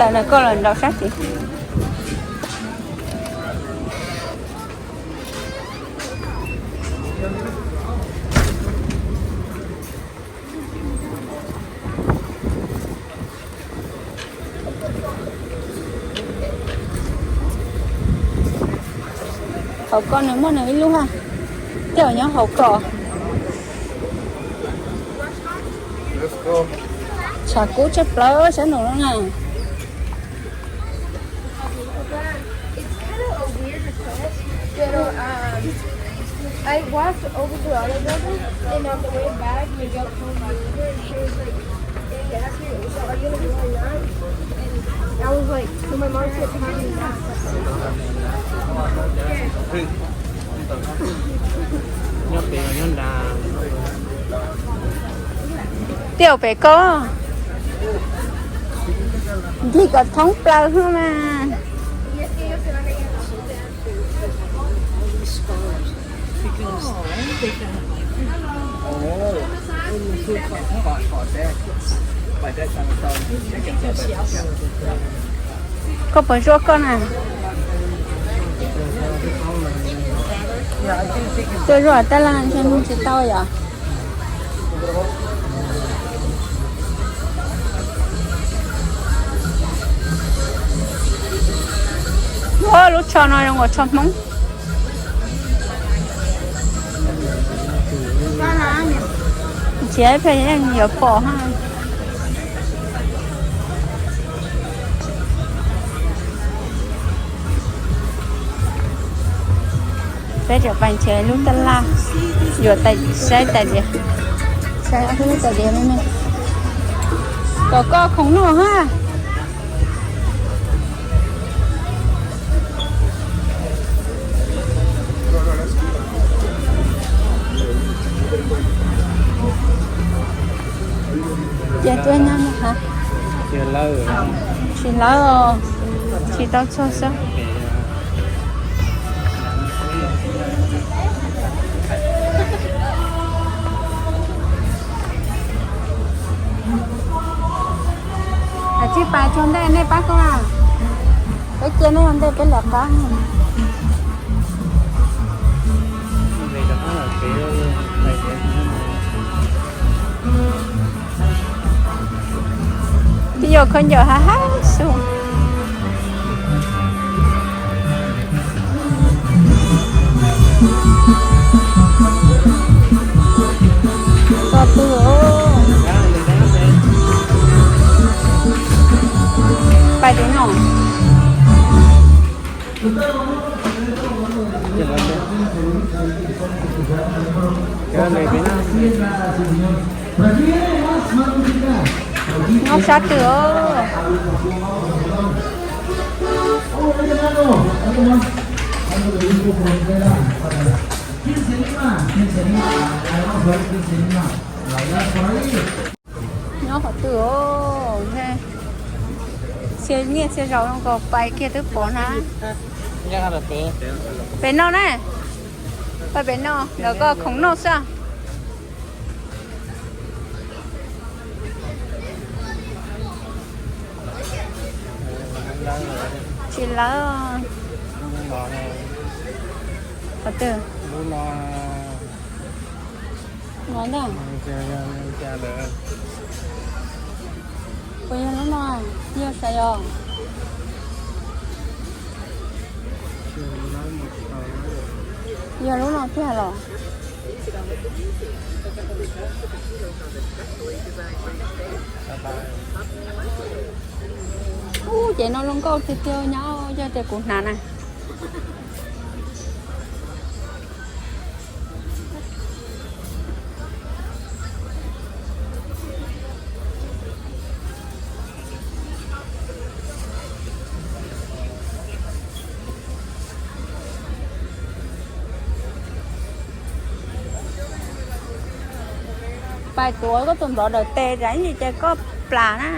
Lawv koj los nraum sab tid. Hauv ko nws muaj nws ib lub ha, tej zaum nyob hauv ko. Tshav kub tshaj plaws sab nraum no na. It's kind of a weird request, pero, um, I watched Overgrown and on the way back, Miguel pulled me over and she was like, "Hey, Ashley, so are you gonna be going on?" And I was like, so my mom said, "Probably not." Nyob pem, nyob nrad. Tiaj pem ko, ntig kom thoob plaws hwj mas. Koj puas zuaj koj na? Tuaj zuaj tab laj ntshe mus tsis tau yom. Lub tsho no zoo nkaus tsho Hmoob. Nrhiav ib pliag yuav pom ha. Peb tseem pais nrhiav lub tab laj, yuav saib tais diav, saib ob peb lub tais diav me me. Kom koj khoom noj ha. Ces tuaj nyob no hab? Tsis lawv, tsis tau txog xwb. Tsis pais txog ntej nej pab koj na. Peb cia nej ua ntej peb lawv qab. Twb yuav khaub ncaws hab hab xwb. Ko twg os? Pais tim no. Nyob sab twg os? Nyob qhov twg os? Txhia niaj txhia zaus zoo nkaus pais kiag twb pom na. Pem no na. Pais pem no, nkawd koj khoom noj xwb. Tsis lawv. Qhov twg? No ntag. Puas yog lub no? Yog sav yog? Yog lub no tiag los? Ub, ces no zoo nkauj tiag tiag nyab, yog tias kuv hnav na. Pais tuav koj tus nplov daws tes, ib ntsis ces koj plam na.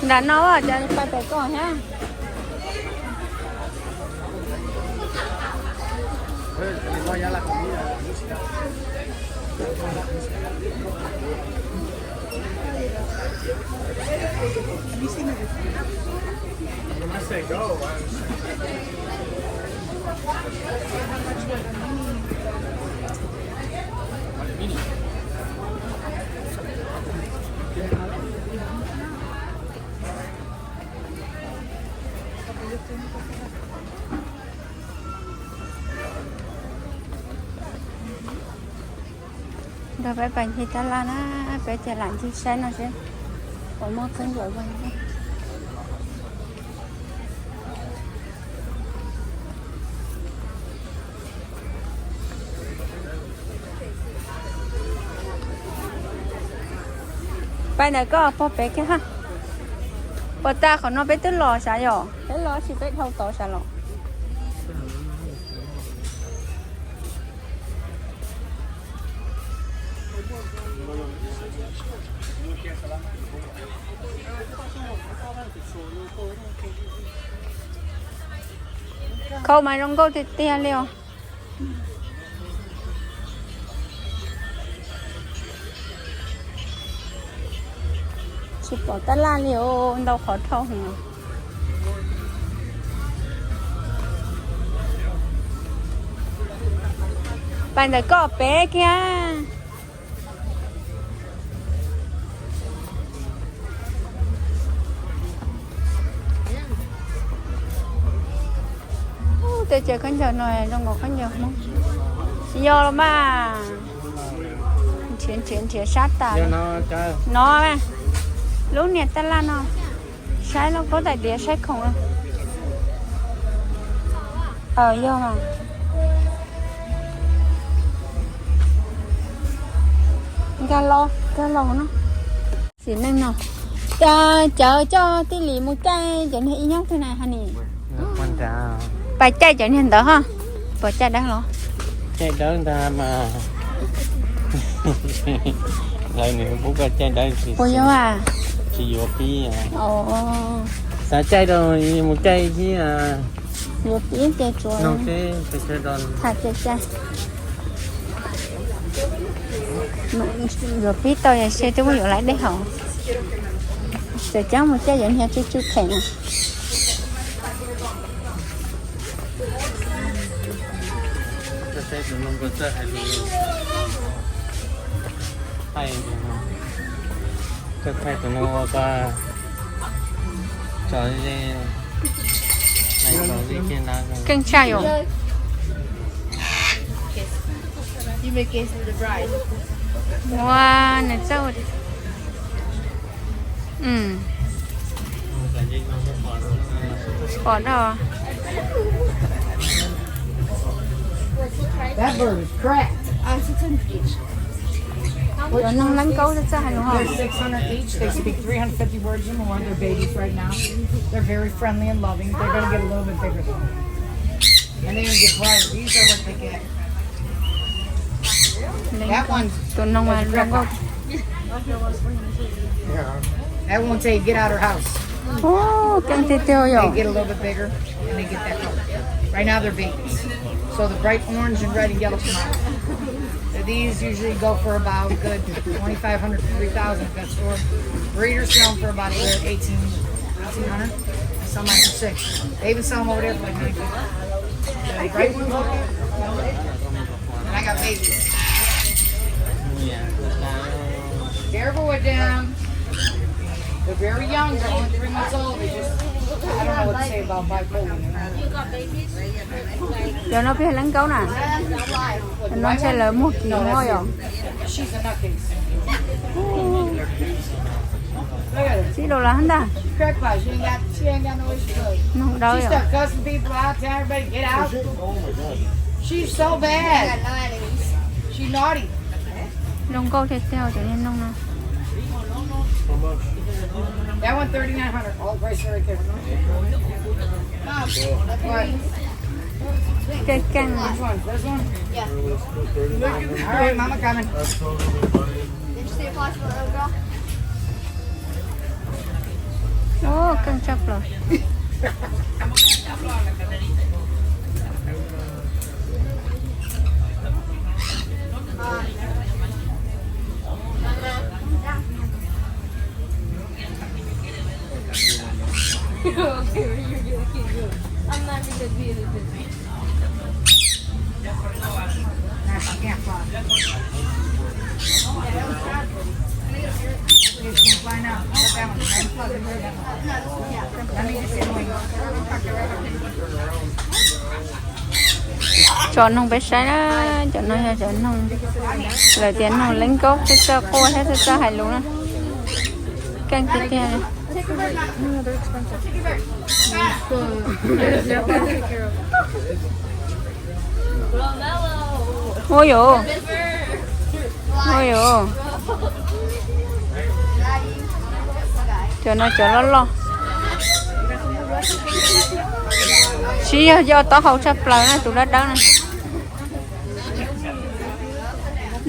Nram no cov pais pem koj thiab. Nrog peb pais ncig tab laj na, peb ces lam ncig saib no seb puas muaj khaub ncaws. Pais ntawm koj pog pem kiag ha. Puas tas qhov no peb twb los sav yom, peb los tsis peb dhau tod sav los. Khau mas zoo nkauj tiag tiag li os. Tsis pom tab laj li os, ntau qhov dhau heev. Pais ntawm koj pem kiag. Tej cov khaub ncaws no zoo nkaus khaub ncaws Hmoob. Yog los mas. Nrhiav nrhiav nrhiav sab tas. No, lub niag tab laj no. Saib lub khaub tais diav saib khoom. Yog mas. Nkag los, nkag los no. Txiv neej no, cawv coj tij Lis mus caij cov niag ib nyob twg na ha ni. Pais caij cov niag ntawd ho. Puas caij dawb los? Caij dawb ntag mas. Lawv nws pub koj caij dawb. Puas yuav a? Tsis yuav pib. Xav caij rau mus caij thiab. Yuav pib ces tsuas tham ces caij. Yuav pib tau yog se twb muaj yuav lawv dej haus. Txawm coob mus caij yuav niag tsw tsw phem na. Keej tshaj yom. Ua nws txawj. Pom no. That bird is cracked. Cov noog leej kaub txawj hais lus ho. They're six hundred each. They speak three hundred fifty words or more. They're babies right now. They're very friendly and loving. They're gonna get a little bit bigger though. And they're gonna get bright. These are what they get. That one's, tus noog mas zoo nkauj. That won't say get out her house. Keej tiag tiag yom. They get a little bit bigger and they get that color. Right now they're babies. So the bright orange and red and yellow come out. These usually go for about a good twenty-five hundred to three thousand at that store. Breeders sell them for about a good eighteen, eighteen hundred. Some might be six. They even sell them over there for like nineteen. The bright ones over there. And I got babies. Careful with them. They're very young. They're only three months old. They just, I don't know what to say about bipolar. Cov no peb leej kaub na. No ntshe lawv muag kis mob yom. Tib rau lawm ntag. Noog dawb yom. Zoo nkauj tiag tiag cov niag noog no. Keej keej. Keej tshaj plaws. Tso noog peb saib na, cov no yog cov noog, lawv tias noog leeb nkauj, txawj txawj quaj thiab txawj txawj hais lus na. Keej tiag tiag. Ua yuav, ua yuav, cov no cov loj loj. Siv yog yog taub hau tshaj plaws na, tus dawb dawb na.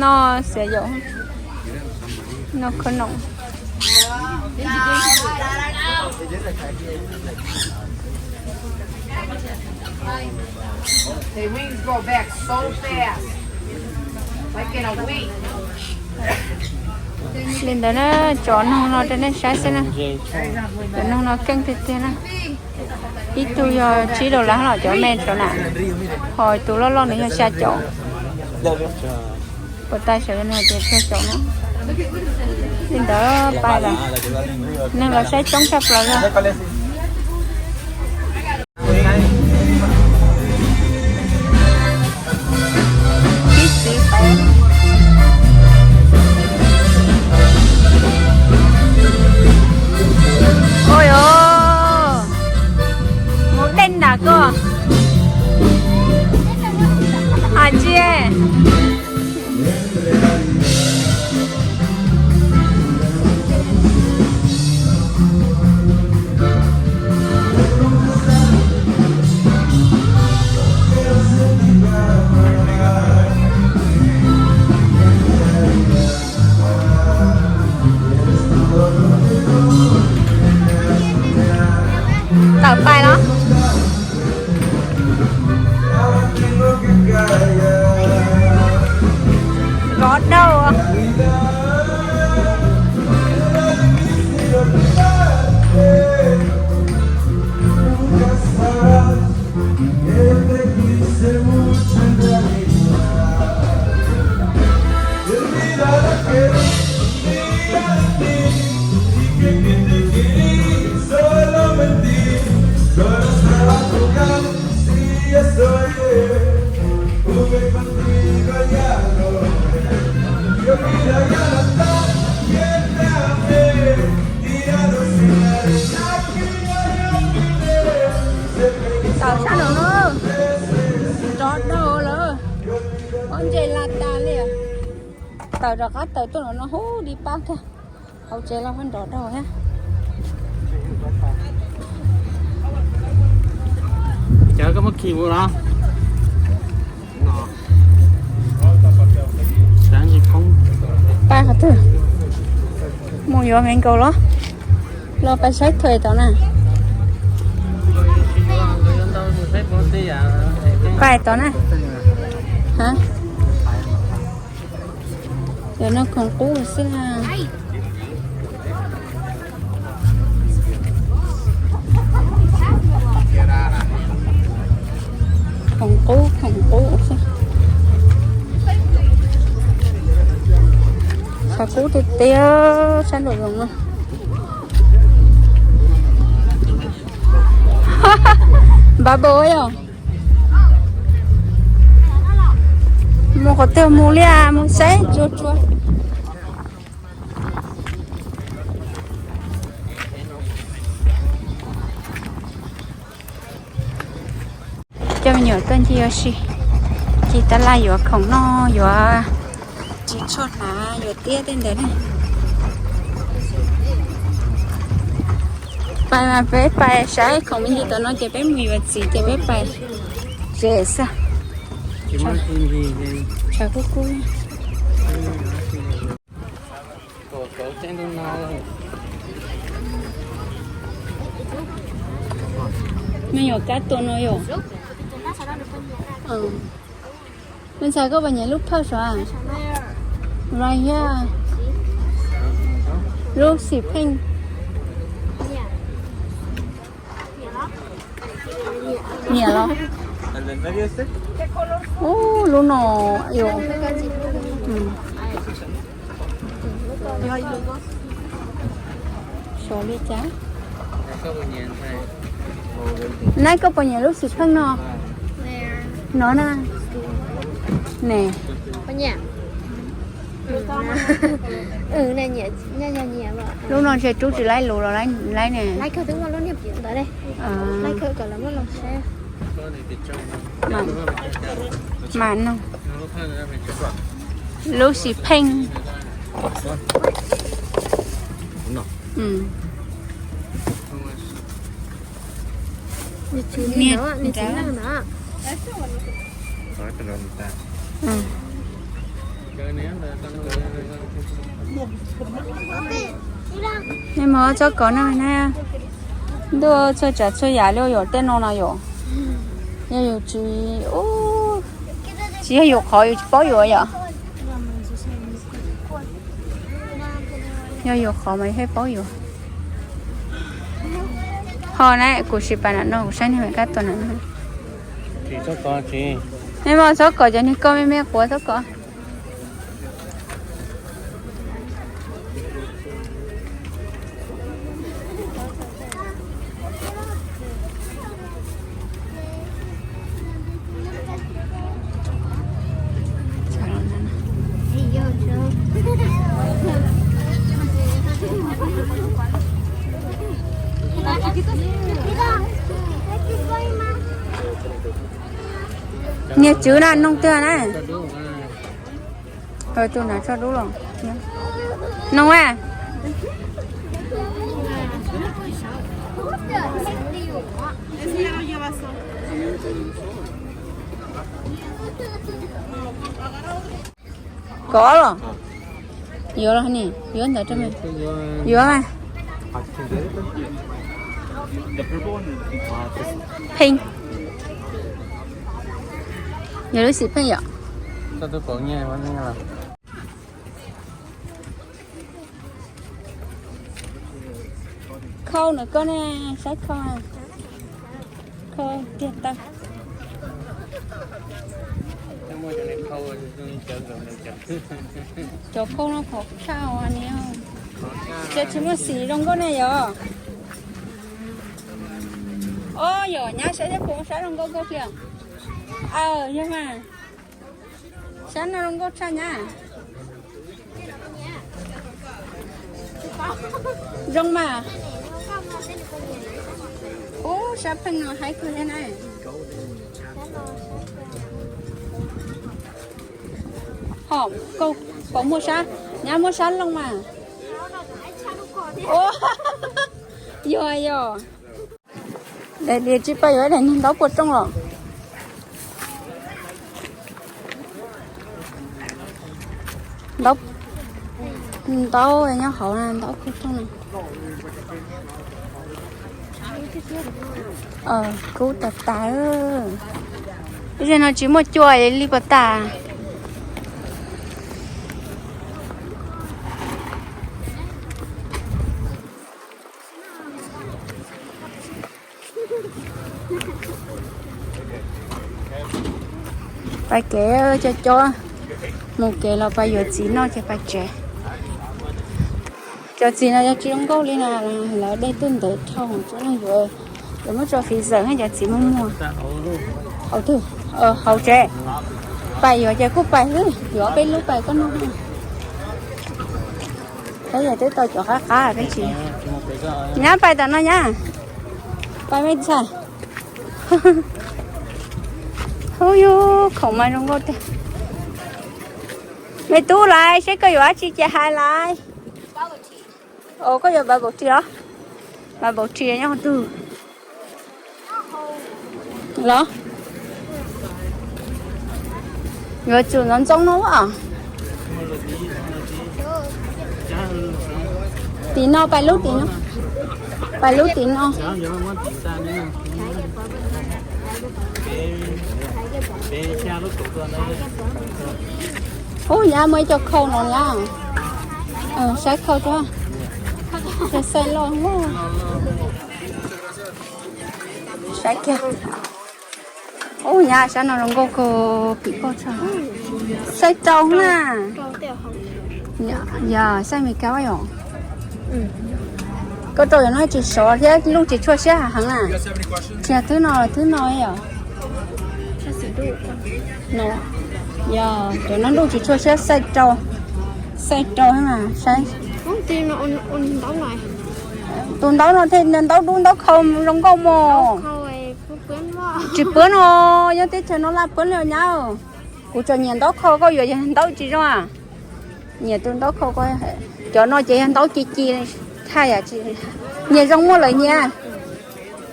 Noj xiav yaum, noj khawb noom. Li ntawd na, cov noog no rau nej saib xwb na. Cov noog no keej tiag tiag na. Ib tug yog tsib dollar los cov me cov na, ho tus loj loj nws yog xya caum. Puas tas sawv nws hais tias rau caum na. Li ntawd pais lawm, neeg los saib coob tshaj plaws li. Ua yuav, mus dej nram koj. Hais tsis. Tawm pais los. Nrov dhau. Tawm sab nraum no, nrov dhau lawm. Ob ntses la tas li. Tawm rov qab tawm tuaj nraum no hub di pab kag. Hauv tsev los nrov dhau thiab. Cov koj muab khi mus los. Pais qhov twg? Mus yuav me nkaus los? Los pais saib thuam tom na. Pais tom na. Cov no khoom qub xwb na. Khoom qub, khoom qub xwb. Xav kub tiag tiag sab nraum zoov no. Npav npaum yog mus qhov twg mus li, mus saib tsuag tsuag. Coj me nyuam tuaj ncig ua si, ci tab laj yuav khoom noj, yuav txiv tshuaj hnav, yuav tiab tej ntawd na. Pais mas peb pais saib khoom me ntsis tom no ces peb mus yuav txiv ces peb pais tsev xwb. Tshav kub kub. Me nyuam kab tua no yom. Me ntxhais, koj puas nyiam lub phawj sav? Right here. Lub xim pheej. Nyiam los? Ub, lub no yom. Sov li cas? Nab, koj puas nyiam lub xim pheej no? No na. Ne. Lub no ntshe rub tsis laib lus los laib ne. Mas no. Lub xim pheej. Nej mus txob kos na na. Ntuj, txhua tsav txhua yam li yog tej no no yom. Yog yus tsis, tsis yog yus qhov yus tsis paub yuav yom. Yog yus qhov mas yus thiaj paub yuav. Ho na, kuv sim pais nram no, kuv saib niag me kab tua nram no. Nej mus txob kos, cov niag koj me me quav txob kos. Niag tswv na, noog twg na? Tus na tso dub los. Noog a. Kov los? Yuav los ne, yuav ntawd rau me. Yuav mas. Pheej. Yog lub xim pheej yom. Khau na koj ne, saib khau. Khau tiag tag. Cov khau no khov tshaj os niam. Ces tsis muaj xim zoo nkauj ne yom. Os, yog nyab saib thiab puas sab zoo nkauj nkauj tiag. Aw, yog mas. Sab no zoo nkauj tshaj nyab. Zoo mas. Ub, sab pheej no haib kawg thiab na. Ho, koj puas muaj sab, nyab muaj sab loo mas. Yog yog. Daim diav tsis pais yuav daim niag ntaub puas rooj los? Ntaub, ntaub nyob hauv na, ntaub puas rooj na. Kub tas tas. Zaum no tsis muaj cua li puas tas. Pais kev cov cov, mus kev los pais yuav txiv noj ces pais tsev. Cov txiv no yog tsis zoo nkauj li na, lawv dej twb ntev dhau, tsis zoo yuav. Yuav muab tso freezer, cov txiv muag muag. Hauv twg? Hauv tsev. Pais yuav ces kuj pais xwb, yuav ob peb lub pais koj noj. Peb yog twb tau cov qab qab peb tsis. Nyab pais tom no nyab. Pais me ntxhais. Hu yug khoom mas zoo nkauj tiag. Me tub, laiv seb koj yuav dab tsi ces hais laiv. Koj yuav bubble tea los? Bubble tea nyob qhov twg los? Yuav tsum ntxoov ntxoo no as. Tim no, pais lub tim no. Pais lub tim no. Ub, nyab muaj ib co khau no nyab. Saib khau tso. Xaij loj. Saib kiag. Ub, nyab, sab no zoo nkauj kawg, pim koj tshaj. Xaij rau na. Yog xaij Meskas yom. Koj rau cov no tsis sov thiab, ntuj tsis tshua siab heev na. Tsis yog thwb no, thwb no yom. Yog cov no ntuj tsis tshua siab, xaij rau, xaij rau mas saib. Tus ntaub no thiaj ntaub dub ntaub khau zoo nkauj mos. Tsis pwb no, yog teb chaws no laj pwb li nyab. Kuv tseem nyiam ntaub khau, koj yuav yog ntaub tsis zoo. Nyiam tus ntaub khau ko. Cov no ces yog ntaub ci ci, thaj yam tsis, nyias zoo muaj lawv nyias.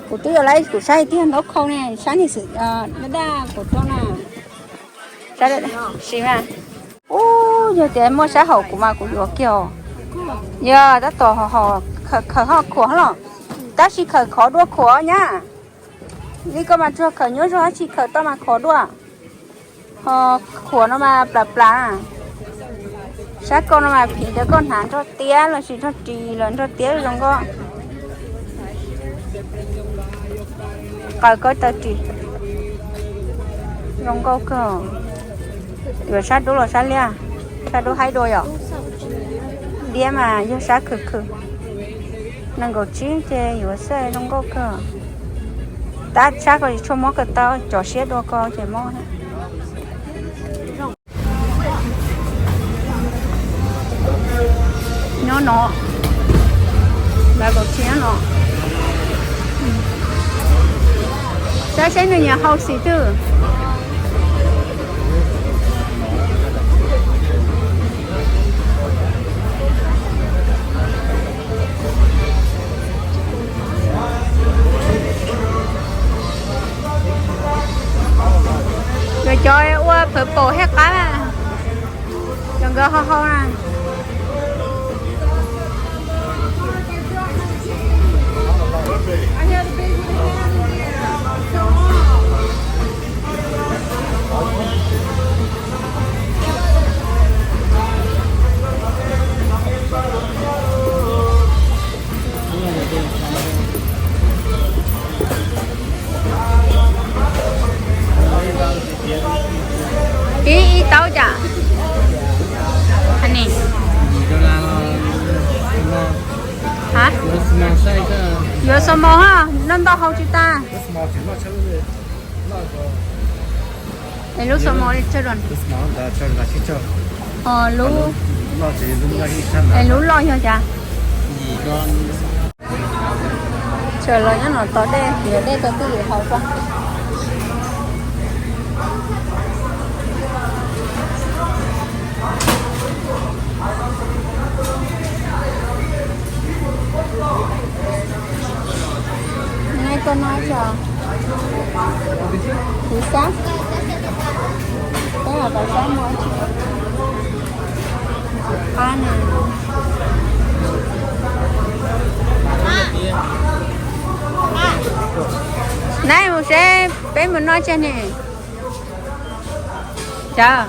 Kuv twb yuav lawv, kuv saib tiag ntaub khau ne, saib niag xwm daj daj kuv rau na. Saib, sim mas. Ub, yog tias muaj sab hauv kuv mas kuv yuav kiag os. Yog tab tom khaws ho khuam los, tab sis khaws khov dua khuam nyab. Li koj mas tsuas khaws nyuaj zog, tab sis khaws tau mas khov dua. Ho khuam no mas plas plas. Sab koj no mas phim ntawd koj hnav nrog tiab los sis nrog ris los nrog tiab zoo nkauj. Qaws koj taw ris zoo nkauj kawg. Yuav sab dub los sab liab? Sab dub haib dua yom. Liab mas yog sab khwm khwm. Nees nkaum tsib ces yuav xaij zoo nkauj kawg. Tab sab ko tsis tshua muab ko taw, cov siab dua ko ces muab. Nyob no, nyob no. Saib saib nws nyiam hau xim twg. Cov ua purple thiab qab, cov nkawd hau hau na. Ib ib taub cas? Yuav small ha, noj ntau hau tsis tag. Es lub small, es lub loj yog cas? Tseem los nyob no tos dej, yuav dej rau twj ywm haus tso. Neb tuaj noj tso. Kuv sab, peb los tom sab muaj tsi. Qab na. Neb mus seb peb mus noj tsi ne. Cas?